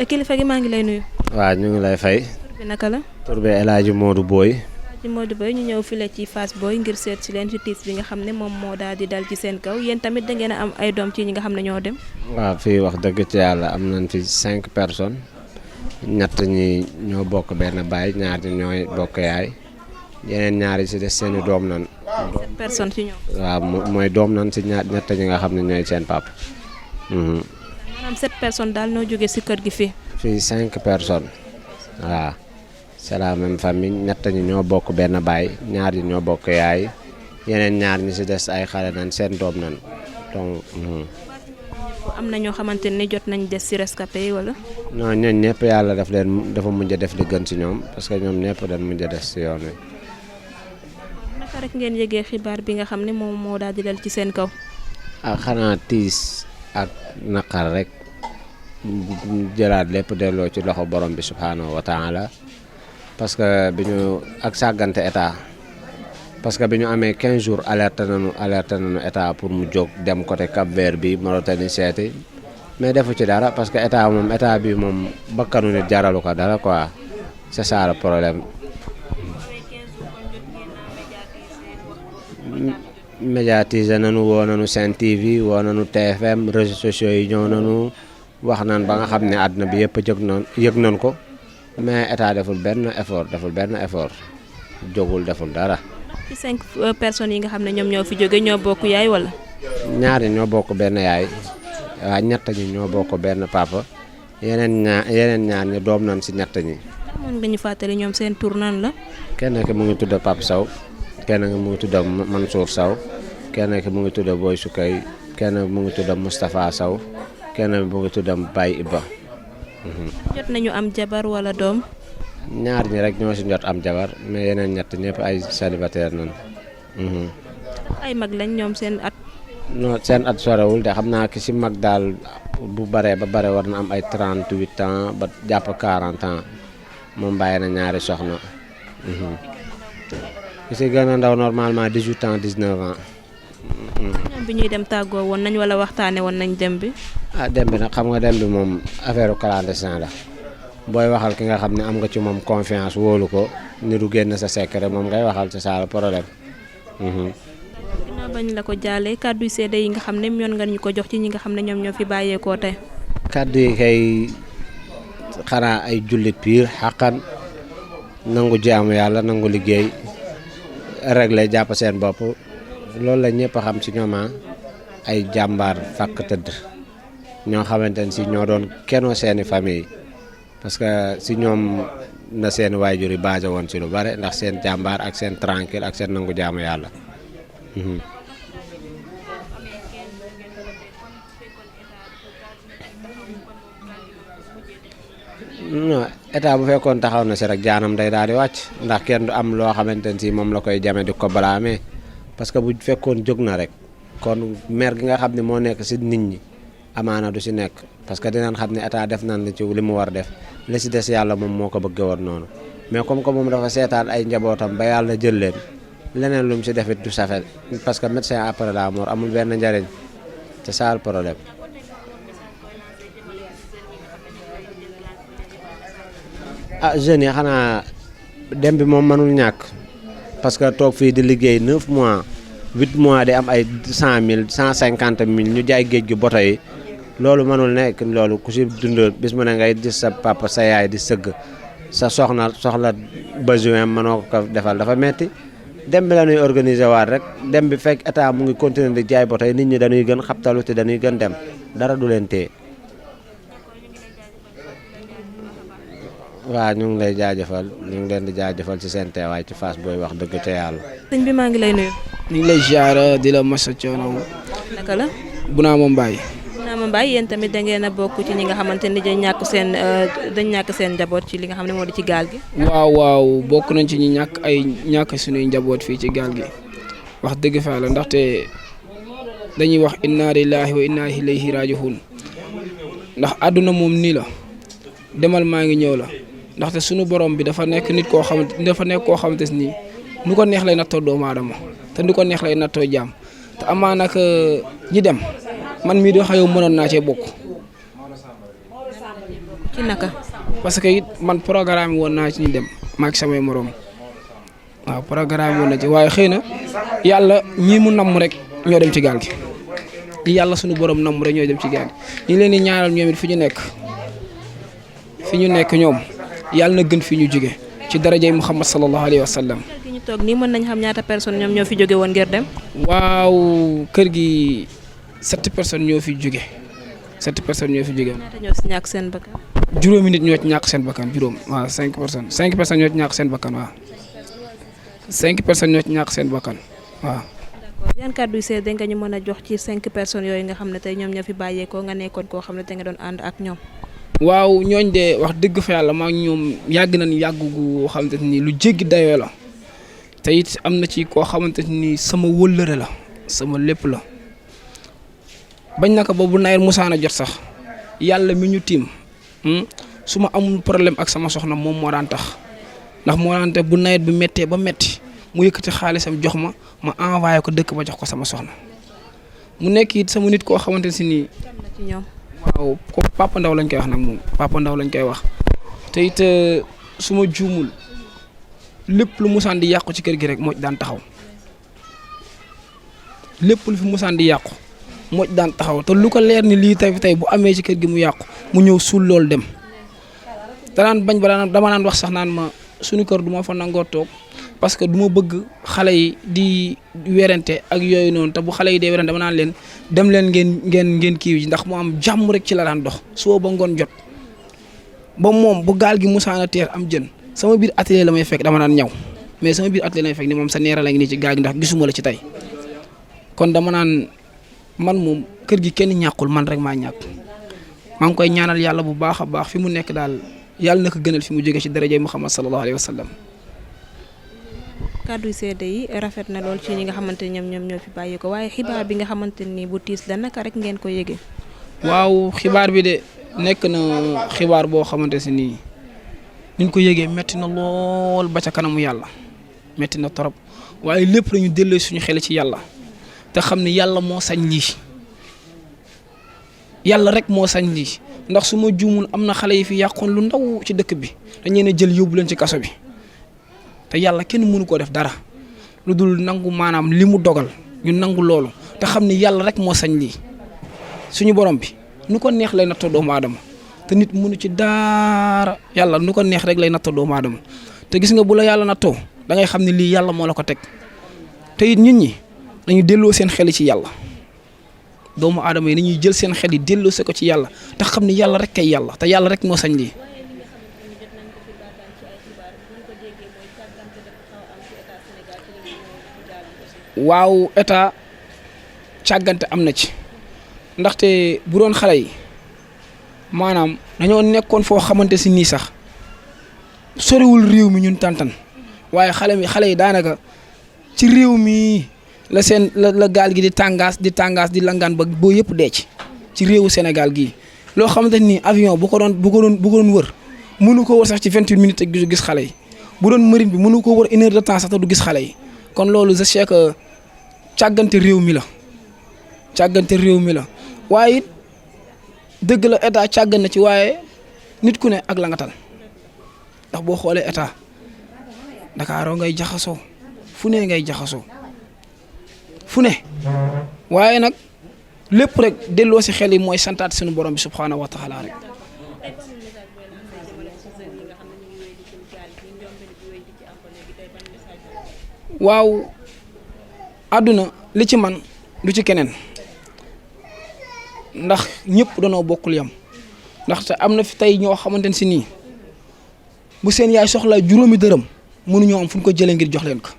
kilifa gi maa ngi lay nuyu. waaw ñu ngi lay fay. tur bi naka la. tur bi El Hadj Modou Boy. El Hadj Modou Boy ñu ñëw file ci Fass Boye ngir seet si leen ci tiis bi nga xam ne moom moo daal di dal ci seen kaw yéen tamit da ngeen a am ay doom ci ñi nga xam ne ñoo dem. waaw fii wax dëgg ci yàlla am nañ fi 5 personnes ñett ñi ñoo bokk benn baay ñaar ñi ñooy bokk yaay yeneen ñaar yi si des seeni doom nan. 7 personnes ci ñoom. waaw mooy doom nan si ñett ñi nga xam ne ñooy seen papa. maanaam 7 personnes daal noo jógee si kër gi fii. fii 5 personnes waaw c'est la même famille ñett ñi ñoo bokk benn baay ñaar ñi ñoo bokk yaay yeneen ñaar ñi si des ay xale nan seen doom nan donc. am na ñoo xamante ni jot nañ des si rescapé yi wala. non ñooñu ñëpp yàlla dafa mujj a def li gën si ñoom parce que ñoom ñëpp dañ mujj a des si yoon wi. naka rek ngeen yëgee xibaar bi nga xam ne moom moo daal di dal ci seen kaw. xanaa tiis ak naqar rek jëlaat lépp delloo ci loxo borom bi subhanahu wa taala parce que bi ñu ak sàggante état parce que bi ñu amee 15 jours alerte nañu état pour mu jóg dem côté Cap Vert bi Mauritanie seeti mais defu ci dara parce que état bi moom bakkanu nit jaralu ko dara quoi c'est ça le problème. médiatiser nañu woo nañu Sen TV woo nañu TFM réseaux sociaux yi ñëw nañu wax naan ba nga xam ne àdduna bi yëpp yëg nañ ko mais état deful benn effort jógul deful dara. ci 5 personnes yi nga xam ne ñoom ñoo fi jóge ñoo bokk yaay wala. ñaari ñoo bokk benn yaay waaw ñett ñi ñoo bokk benn papa yeneen ñaar ñi doom nañ si ñett ñi. mën nga ñu fàttali ñoom seen tur nan la. kenn ki mu ngi tudd Pape Sow kenn ki mu ngi tudd Mansour Sow kenn ki mu ngi tudd Boy Soukay kenn mu ngi tudd Moustapha Sow kenn mu ngi tudd Baye Iba. jot nañu am jabar wala doom. ñaar ñi rek ñoo si jot am jabar mais yeneen ñett ñëpp ay célibataire nañ. ay mag lañ ñoom seen at. non seen at sorewul de xam naa ki si mag daal bu baree ba bare war na am ay 38 ans ba jàpp 40 ans moom bàyyi na ñaari soxna. ki si gën a ndaw normalement 18 ans 19 ans. ñoom bi ñuy dem tàggoo woon nañ wala waxtaane woon nañ dem bi. dem bi nag xam nga dem bi moom affaire clandestin la booy waxal ki nga xam ne am nga ci moom confiance wóolu ko ni du génn sa secret moom ngay waxal c'est ça le problème. ginnaaw bañ la ko jaalee kàddu seede yi nga xam ne yoon nga ñu ko jox ci ñi nga xam ne ñoom ñoo fi bàyyeekoo tey. kàddu yi kay xanaa ay jullit piir xaqan nangu jaamu yàlla nangu liggéey réglé jàpp seen bopp loolu la ñëpp a xam ci ñoom ay jàmbaar fàkk tëdd ñoo xamante ne si ñoo doon kennoo seeni famille parce que si ñoom na seen waajur yi basé woon si lu bare ndax seen jàmbaar ak seen tranquille ak seen nangu jaamu yàlla. non état bu fekkoon taxaw na si rek jaanam day daal di wàcc ndax kenn du am loo xamante ne si moom la koy jame di ko balaamee parce que bu fekkoon jóg na rek kon mer gi nga xam ne moo nekk si nit ñi amaana du si nekk parce que dinañ xam ne état def nañ la ci li mu war def li si des yàlla moom moo ko bëggee woon noonu mais comme que moom dafa seetaan ay njabootam ba yàlla jël leen leneen lu mu si defit du safet parce que médecin après la mort amul benn njariñ c'est ça le problème. jeunes yi xanaa dem bi moom mënul ñàkk parce que toog fii di liggéey 9 mois 8 mois di am ay 100 000 150 000 ñu jaay géej gi boto yi loolu mënul nekk loolu ku si dund bis mu ne ngay gis sa papa sa yaay di sëgg sa soxla besoin mënoo ko defal dafa metti dem bi la ñuy organiser waat rek dem bi fekk état mu ngi continuer di jaay boto yi nit ñi dañuy gën xabtalu te dañuy gën dem dara du leen téye. waaw ñu ngi lay jaajëfal ñu ngi leen di jaajëfal ci seen teewaay ci Fass Boye wax dëgg te yàlla. sëñ bi maa ngi lay nuyu. ñu ngi lay ziara di la masa coono. naka la. Bounama Mbaye. Bounama Mbaye yéen tamit da ngeen a bokk ci ñi nga xamante ni dañ ñàkk seen njaboot ci li nga xam ne moo di ci gaal gi. waaw bokk nañ ci ñi ñàkk suñuy njaboot fii ci gaal gi wax dëgg fa la ndaxte dañuy wax inna lillahi wa inna ilayhi raji'un ndax àdduna moom nii la demal maa ngi ñëw la. ndaxte sunu borom bi dafa nekk nit koo xamante ni nu ko neex lay nattoo doomu aadama te nu ko neex lay nattoo jaam te amaa nag ñi dem man mii di wax yow mënoon naa cee bokk ci naka. parce que it man programme woon naa ci ñu dem maak samay morom waaw programme woon na ci waaye xëy na yàlla ñii mu namm rek ñoo dem ci gaal gi ñi yàlla suñu borom namm rek ñooy dem ci gaal gi ñu leen di ñaanal ñoom it fi ñu nekk ñoom yàlla na gën fi ñu jóge ci darajay Muhammad sallallahu alayhi wa sallam. kër gi ñu toog nii mën nañ xam ñaata personnes ñoom ñoo fi jóge woon ngir dem. waaw kër gi 7 personnes ñoo fi jóge 7 personnes ñoo fi jóge. ñaata ñoo si ñàkk seen bakkan. juróomi nit ñoo ci ñàkk seen bakkan juróom waaw 5 personnes 5 personnes ñoo ci ñàkk seen bakkan waaw 5 personnes ñoo ci ñàkk seen bakkan waaw. d'accord yan kàddu yu seede nga ñu mën a jox ci 5 personnes yooyu nga xam ne tey ñoom ñoo fi bàyyeekoo nga nekkoon koo xam ne te nga doon ànd ak ñoom. waaw ñooñ de wax dëgg fa yàlla maa ngi ñoom yàgg nañ yàgg gu xamante ni lu jéggi dayoo la te it am na ci koo xamante ni sama wëllëre la sama lépp la bañ naka ba bu nawet musaana jot sax yàlla mi ñu tiim su ma amul problème ak sama soxna moom moo daan tax ndax moo daan tax bu nawet bi méttee ba métti mu yëkkati xaalisam jox ma envoyé ko dëkk ba jox ko sama soxna mu nekk it sama nit koo xamante si nii. ci ñoom. waaw ko Papa Ndaw lañ koy wax nag moom Papa Ndaw lañ koy wax te it su ma juumul lépp lu musaan di yàqu ci kër gi rek moo ci daan taxaw lépp lu fi musaan di yàqu moo ci daan taxaw te lu ko leer ni lii tey bu amee ci kër gi mu yàqu mu ñëw suul loolu dem danaan bañ ba dama naan wax sax naan ma suñu kër du ma fa nangoo toog parce que du ma bëgg xale yi di werante ak yooyu noonu te bu xale yi dee werante dama naan leen dem leen ngeen kii ndax mu am jàmm rek ci la daan dox soo ba ngoon jot ba moom bu gaal gi musaana teer am jën sama biir atelier la may fekk dama naan ñaw mais sama biir atelier la may fekk ni moom sa neera la ngi nii ci gaal gi ndax gisuma la ci tey kon dama naan man moom kër gi kenn ñàkkul man rek maa ñàkk maa ngi koy ñaanal yàlla bu baax a baax fi mu nekk daal yàlla na ko gënal fi mu jógee ci darajay Muhammad sallallahu alayhi wa sallam. kàddu seede yi rafet na lool ci ñi nga xamante ni ñoom ñoo fi bàyyi ko waaye xibaar bi nga xamante ni bu tiis la naka rek ngeen ko yëgee. waaw xibaar bi de nekk na xibaar boo xamante si nii niñ ko yëgee metti na lool ba ca kanamu yàlla metti na torop waaye lépp lañu delloo suñu xel ci yàlla te xam ne yàlla moo sañ lii yàlla rek moo sañ lii ndax su ma juumul am na xale yi fi yàqoon lu ndaw ci dëkk bi dañ leen a jël yóbbu leen ci kaso bi. te yàlla kenn mënu koo def dara lu dul nangu maanaam li mu dogal ñu nangu loolu te xam ni yàlla rek moo sañ lii suñu borom bi nu ko neex lay nattoo doomu aadama te nit mënu ci dara yàlla nu ko neex rek lay nattoo doomu aadama te gis nga bu la yàlla nattoo da ngay xam ne lii yàlla moo la ko teg te it nit ñi dañu delloo seen xel ci yàlla doomu aadama yi dañuy jël seen xel yi delloo se ko ci yàlla te xam ni yàlla rek kay yàlla te yàlla rek moo sañ lii. waaw état càggante am na ci ndaxte bu doon xale yi maanaam dañoo nekkoon foo xamante si nii sax soriwul réew mi ñun tantan waaye xale yi daanaka ci réew mi la gaal gi di tàngaas di langaan ba boo yëpp dee ci réewu Sénégal gii loo xamante ni avion bu ko doon wër mënu ko wër sax ci 28 minutes ak du gis xale yi bu doon marine bi mënu ko wër 1 heure de temps sax te du gis xale yi kon loolu je sais que càggante réew mi la waaye it dëgg la état càggan na ci waaye nit ku ne ak la nga tal ndax boo xoolee état Ndakaaroo ngay jaxasoo fu ne ngay jaxasoo fu ne waaye nag lépp rek delloo si xel yi mooy santaat suñu borom bi subhaanahu wa taala rek. waaw àdduna li ci man du ci keneen ndax ñëpp danoo bokkul yam ndaxte am na fi tey ñoo xamante ne si nii bu seen yaay soxla juróomi dërëm mënuñoo am fu ñu ko jëlee ngir jox leen ko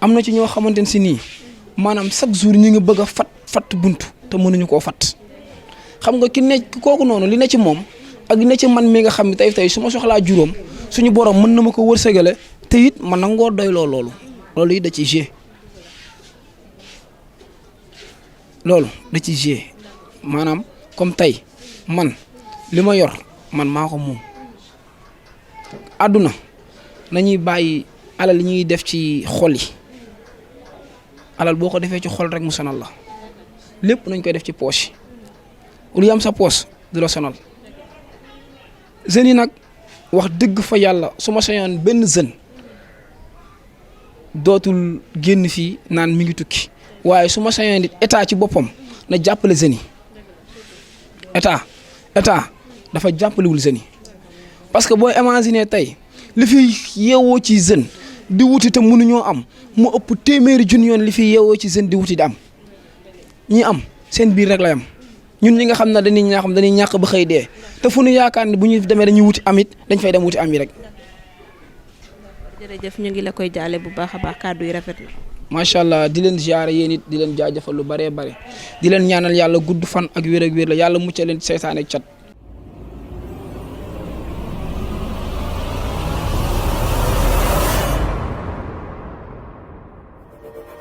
am na ci ñoo xamante ne si nii maanaam chaque jour ñu ngi bëgg a fat buntu te mënuñu koo fat xam nga ki ne kooku noonu li ne ci moom ak li ne ci man mi nga xam ne tey su ma soxlaa juróom suñu borom mën na ma ko wërsëgale te it man nangoo doyloo loolu it da ci gée loolu da ci gée maanaam comme tey man li ma yor man maa ko moom àdduna nañuy bàyyi alal li ñuy def ci xol yi alal boo ko defee ci xol rek mu sonal la lépp nañ koy def ci poche yi lu yam sa poche du la sonal jeunes yi nag wax dëgg fa yàlla su ma sañoon benn jeune dootul génn fii naan mi ngi tukki waaye su ma sañoon nit état ci boppam na jàppale jeunes yi état dafa jàppalewul jeunes yi parce que booy imaginer tey li fi yeewoo ci jeune di wuti te mënuñoo am mu ëpp téeméeri junni yoon li fi yeewoo ci jeune di wuti di am ñi am seen biir rek la yam ñun ñi nga xam ne dañuy ñàkk ba xëy dee te fu ñu yaakaar ne bu ñu demee dañuy wuti amit dañ fay dem wuti am yi rek. jërëjëf ñu ngi la koy jaale bu baax a baax kàddu yi rafet na. macha allah di leen ziare yéen it di leen jaajëfal lu bëree bëri di leen ñaanal yàlla gudd fan ak wér la yàlla muccal leen seytaane ak cat